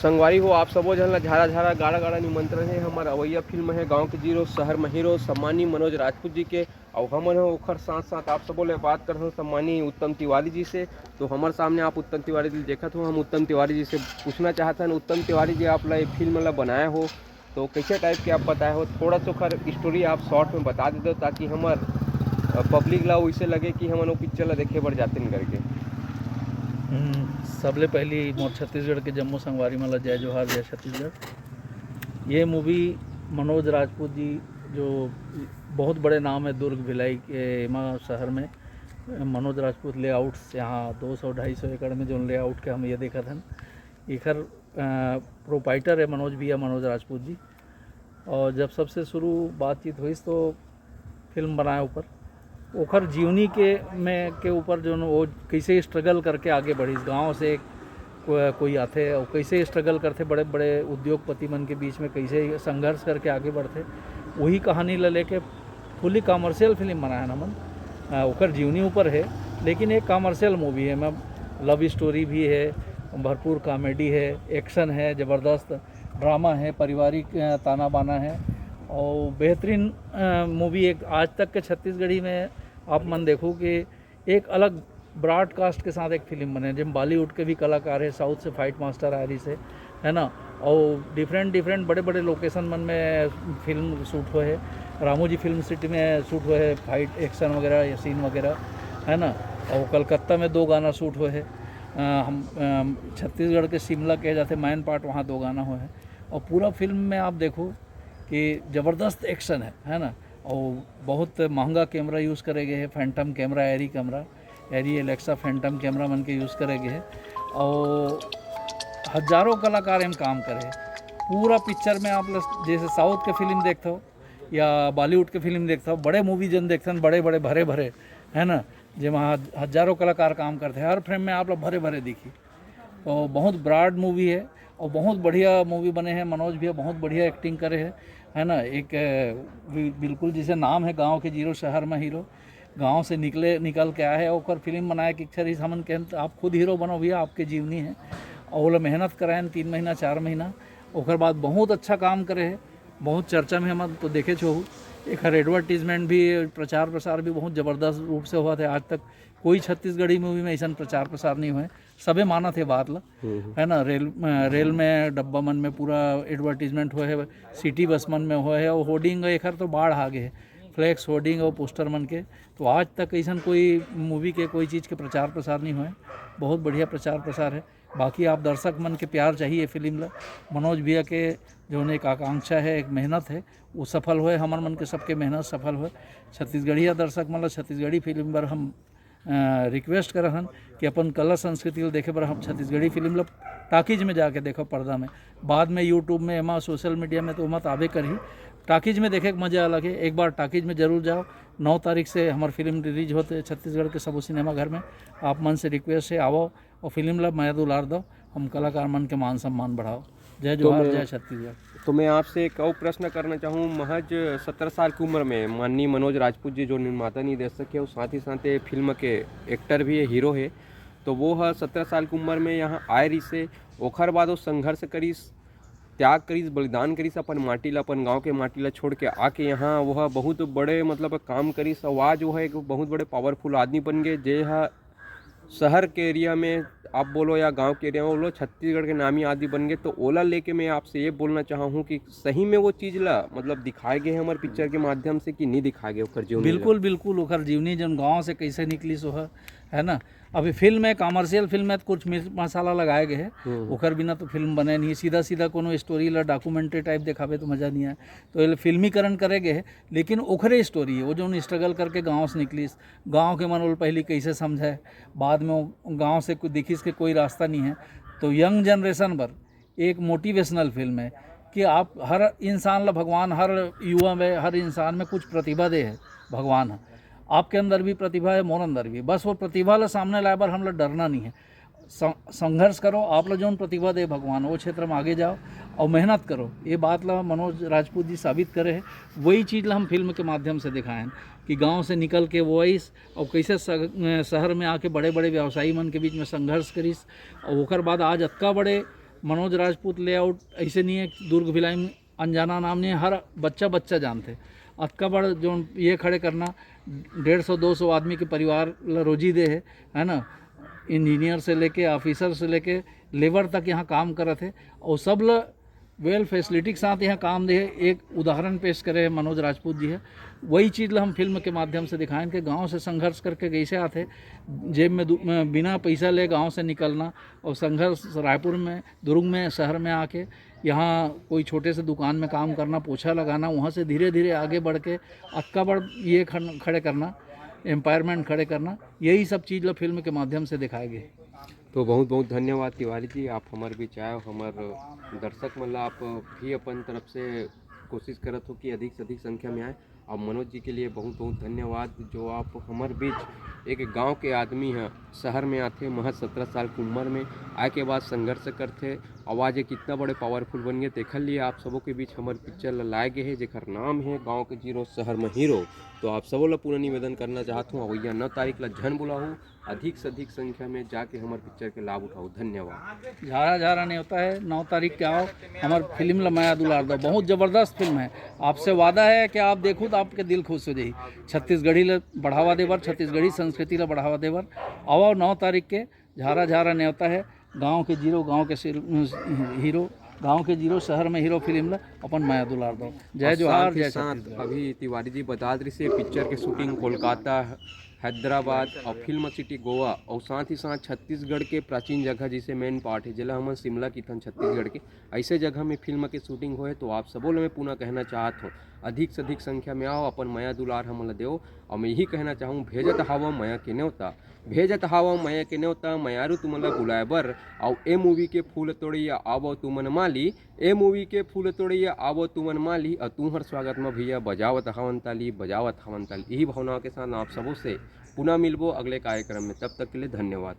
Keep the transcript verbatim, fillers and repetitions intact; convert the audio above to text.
संगवारी हो, आप सबो झन ला झारा झारा गाड़ा गाड़ा निमंत्रण हे। हमर अवइया फिल्म हे गांव के जीरो शहर म हीरो सम्मानी मनोज राजपूत जी के, अउ हमन ह ओखर साथ साथ आप सबो ले बात करथन सम्मानी उत्तम तिवारी जी से। तो हमर सामने आप उत्तम तिवारी जी देखत हो, हम उत्तम तिवारी जी से पूछना चाहत हन, उत्तम तिवारी जी आप ला ये फिल्म ला बनाए हो तो कैसे टाइप के आप बताए हो, थोड़ा सा ओखर स्टोरी आप शॉर्ट में बता देते हो, ताकि हमर पब्लिक ला वैसे लगे कि हमन वो पिक्चर ला देखे बर जाते करके। हम्म, सबले पहली मोर छत्तीसगढ़ के जम्मो संगवारी मन ला जय जोहार, जय छत्तीसगढ़। ये मूवी मनोज राजपूत जी जो बहुत बड़े नाम है दुर्ग भिलाई के एमा शहर में, मनोज राजपूत लेआउट्स यहाँ दो सौ ढाई सौ एकड़ में जोन लेआउट के हम ये देखत हन, एकर प्रोपाइटर है मनोज भैया, मनोज राजपूत जी। और जब सबसे शुरू बातचीत हुई तो फिल्म बनाए ऊपर ओखर जीवनी के में के ऊपर जो वो कैसे स्ट्रगल करके आगे बढ़िस, गांव से को, कोई आथे और कैसे स्ट्रगल करथे बड़े बड़े उद्योगपति मन के बीच में, कैसे संघर्ष करके आगे बढ़थे, वही कहानी ला लेके फुली कमर्शियल फिल्म बनाए हन हमन। अ, ओकर जीवनी ऊपर है, लेकिन एक कमर्शियल मूवी है। मैं लव स्टोरी भी है, भरपूर कॉमेडी है, एक्शन है, ज़बरदस्त ड्रामा है, पारिवारिक अ, ताना बाना है और बेहतरीन मूवी। एक आज तक के छत्तीसगढ़ी में आप मन देखो कि एक अलग ब्रॉडकास्ट के साथ एक फिल्म बने, जिसमें बॉलीवुड के भी कलाकार है, साउथ से फाइट मास्टर आ रही से, है ना, और डिफरेंट डिफरेंट बड़े बड़े लोकेशन मन में फिल्म शूट हुए है। रामू जी फिल्म सिटी में शूट हुए है, फाइट एक्शन वगैरह, ये सीन वगैरह, है ना। और कलकत्ता में दो गाना शूट हुए है। अ, हम अम, छत्तीसगढ़ के शिमला कहे जाते मैन पार्ट, वहाँ दो गाना हुए हैं। और पूरा फिल्म में आप देखो कि ज़बरदस्त एक्शन है, है ना। और बहुत महंगा कैमरा यूज़ करे गए है, फैंटम कैमरा, एरी कैमरा, एरी एलेक्सा फैंटम कैमरा मन के यूज़ करे गए है। और हजारों कलाकार एम काम करे है। पूरा पिक्चर में आप लोग जैसे साउथ के फिल्म देखते हो या बॉलीवुड के फिल्म देखते हो, बड़े मूवी जन देखते हैं, बड़े बड़े भरे भरे, है ना, जेमा हज-, हजारों कलाकार काम करते हैं, हर फ्रेम में आप लोग भरे भरे दिखी। तो बहुत ब्रॉड मूवी है और बहुत बढ़िया मूवी बने हैं। मनोज भैया बहुत बढ़िया एक्टिंग करे हैं, है ना। एक अ, बि-, बिल्कुल जैसे नाम है गांव के जीरो शहर में हीरो, गांव से निकले निकल के आए हैं, ओकर फिल्म बनाए के इच्छा रही। हमन कहन आप खुद हीरो बनो भैया, आपके जीवनी है। और वो लोग मेहनत कराएं तीन महीना चार महीना, ओकर बाद बहुत अच्छा काम करे है, बहुत चर्चा में हम तो देखे छो। एक हर एडवर्टीजमेंट भी, प्रचार प्रसार भी बहुत ज़बरदस्त रूप से हुआ था। आज तक कोई छत्तीसगढ़ी मूवी में ऐसा प्रचार प्रसार नहीं हुए, सबे मानत है बात ला, है ना। रेल अ, रेल में डब्बा मन में पूरा एडवर्टीजमेंट हुए है, सिटी बस मन में हुए है, और होर्डिंग एकर तो बाढ़ आ गए है, फ्लेक्स होर्डिंग और पोस्टर मन के। तो आज तक ऐसा कोई मूवी के, कोई चीज़ के प्रचार प्रसार नहीं हुए। बहुत बढ़िया प्रचार प्रसार है। बाकी आप दर्शक मन के प्यार चाहिए फिल्म ला। मनोज भैया के जो एक आकांक्षा है, एक मेहनत है, वो सफल होए, हमर मन के सबके मेहनत सफल होए। छत्तीसगढ़िया दर्शक मन ला छत्तीसगढ़ी फिल्म बर हम रिक्वेस्ट करत हन कि अपन कला संस्कृति ला देखे बर हम छत्तीसगढ़ी फिल्म ला टाकीज में जाके देखो, पर्दा में। बाद में यूट्यूब में, एमा सोशल मीडिया में तो ओमा तो आबे करही। टाकीज में देखे के मजा अलग है, एक बार टाकीज में जरूर जाओ। नौ तारीख से हमार फिल्म रिलीज होते छत्तीसगढ़ के सबो सिनेमा घर में। आप मन से रिक्वेस्ट है, आवो और फिल्म ला मया दुलार दो, हम कलाकार मन के मान सम्मान बढ़ाओ। जय जोहार, जय छत्तीसगढ़। तो मैं आपसे एक और प्रश्न करना चाहूँ, महज सत्रह साल की उम्र में माननीय मनोज राजपूत जी जो निर्माता निर्देशक है और साथ ही साथ ये फिल्म के एक्टर भी है, हीरो है, तो वो ह सत्रह साल की उम्र में यहाँ आए रहिस हे, ओखर बाद वो संघर्ष करिस, त्याग करिस, बलिदान करिस, अपन माटी ला, अपन गांव के माटी ला छोड़ के आके यहाँ वो ह बहुत बड़े मतलब काम करिस। और आज वो ह एक बहुत बड़े पावरफुल आदमी बन गए, जे ह शहर के एरिया में आप बोलो या गांव के एरिया में बोलो, छत्तीसगढ़ के नामी आदमी बन गए। तो ओला लेके मैं आपसे ये बोलना चाहूँ कि सही में वो चीज़ ला मतलब दिखाए गए हैं हमारे पिक्चर के माध्यम से कि नहीं दिखाए गए ओकर जीवन में? बिल्कुल, बिल्कुल। ओकर जीवनी जौन गांव से कैसे निकलिस ओह, है ना। अभी फिल्म है, कमर्शियल फिल्म है, तो कुछ मिर्च मसाला लगाए गए है, ओकर बिना तो फिल्म बने नहीं। सीधा सीधा कोनो स्टोरी ला डॉक्यूमेंट्री टाइप दिखावे तो मज़ा नहीं आए। तो ये फिल्मीकरण करे गए है, लेकिन ओखरे स्टोरी है, वो जौन स्ट्रगल करके गांव से निकलिस, गांव के मन ओला पहली कैसे समझे, बाद में वो गांव से कोई देखिस के कोई रास्ता नहीं है। तो यंग जनरेशन बर एक मोटिवेशनल फिल्म है कि आप हर इंसान ला भगवान हर युवा में, हर इंसान में कुछ प्रतिभा दे है भगवान ह। आपके अंदर भी प्रतिभा है, मोर अंदर भी। बस वो प्रतिभा ला सामने लाए बर हमला डरना नहीं है। सं-, संघर्ष करो, आप ला जौन प्रतिभा दे भगवान, वो क्षेत्र में आगे जाओ और मेहनत करो। ये बात ला मनोज राजपूत जी साबित करे है। वही चीज़ ला हम फिल्म के माध्यम से दिखाएं कि गांव से निकल के वो आइस और कैसे स-, शहर में आके बड़े-बड़े व्यवसायी मन के बीच में संघर्ष करिस और ओकर बाद आज अतका बड़े मनोज राजपूत लेआउट ऐसे नहीं है, दुर्ग भिलाई में अनजाना नाम नहीं है, हर बच्चा बच्चा जानते। अतका बड़ जो ये खड़े करना, डेढ़ सौ दो सौ आदमी के परिवार ला रोजी दे है, है ना। इंजीनियर से लेके, ऑफिसर से लेके लेबर तक यहाँ काम करत है, और सब ला वेल फैसिलिटी के साथ यहाँ काम दे है। एक उदाहरण पेश करे है मनोज राजपूत जी है, वही चीज़ ला हम फिल्म के माध्यम से दिखाएं कि गांव से संघर्ष करके कैसे आते, जेब में दु- में बिना पैसा ले गांव से निकलना, और संघर्ष रायपुर में, दुर्ग में, शहर में आके यहाँ कोई छोटे से दुकान में काम करना, पोछा लगाना, वहाँ से धीरे धीरे आगे बढ़ के अतका बड़ ये खन- खड़े करना, एम्पावरमेंट खड़े करना, यही सब चीज़ ला फिल्म के माध्यम से दिखाए गए। तो बहुत बहुत धन्यवाद तिवारी जी, आप हमर बीच आए हो, हमर दर्शक मन ला आप भी अपन तरफ से कोशिश करत हो कि अधिक से अधिक संख्या में आए। और मनोज जी के लिए बहुत बहुत धन्यवाद, जो आप हमर बीच एक गांव के आदमी हैं, शहर में आथे महज सत्रह साल की उम्र में, आए के बाद संघर्ष करथे, और आज एक इतना बड़े पावरफुल बन गए। तेखर लिए आप सबों के बीच हमर पिक्चर ला लाए गए है, जेकर नाम है गांव के जीरो शहर में हीरो। तो आप सबों ला पूरा निवेदन करना चाहत हूँ, अवैया नौ तारीख ला झन बुलाहू, अधिक से अधिक संख्या में जाके हमर पिक्चर के लाभ उठाओ। धन्यवाद। झारा झारा नेवता है, नौ तारीख के आओ, हमार फिल्म ला मया दुलार दो। बहुत ज़बरदस्त फिल्म है। आपसे वादा है कि आप देखो तो आपके दिल खुश हो जाई। छत्तीसगढ़ी ला बढ़ावा देबर, छत्तीसगढ़ी संस्कृति ला बढ़ावा देबर। आओ, नौ तारीख के झारा झारा नेवता है, गांव के जीरो, गांव के सिर- हीरो, गांव के जीरो, शहर में हीरो फिल्म ला अपन मया दुलार दो। जय और जोहार, साथ ही जय साथ छत्तीसगढ़। अभी तिवारी जी बता रही से पिक्चर के शूटिंग कोलकाता, हैदराबाद और फिल्म सिटी गोवा, और साथ ही साथ छत्तीसगढ़ के प्राचीन जगह, जिसे मेन पार्ट है, जेला हमन शिमला किथन छत्तीसगढ़ के, ऐसे जगह में फिल्म के शूटिंग होए। तो आप सबों ला मैं पुनः कहना चाहत हूँ, अधिक से अधिक संख्या में आओ, अपन मया दुलार हमन ला देओ। और मैं यही कहना चाहूँ, भेजत हावव मया के नेवता, भेजत हावव मया के नेवता, मयारू तुमन ला बुलाए बर। और ए मूवी के फूल तोड़िया आवव तुमन माली, ए मूवी के फूल तोड़िया आवव तुमन माली, और तुम्हर स्वागत में भैया बजावत हवन ताली, बजावत हवन ताली। यही भावना के साथ आप सबों से पुनः मिलबो अगले कार्यक्रम में, तब तक के लिए धन्यवाद।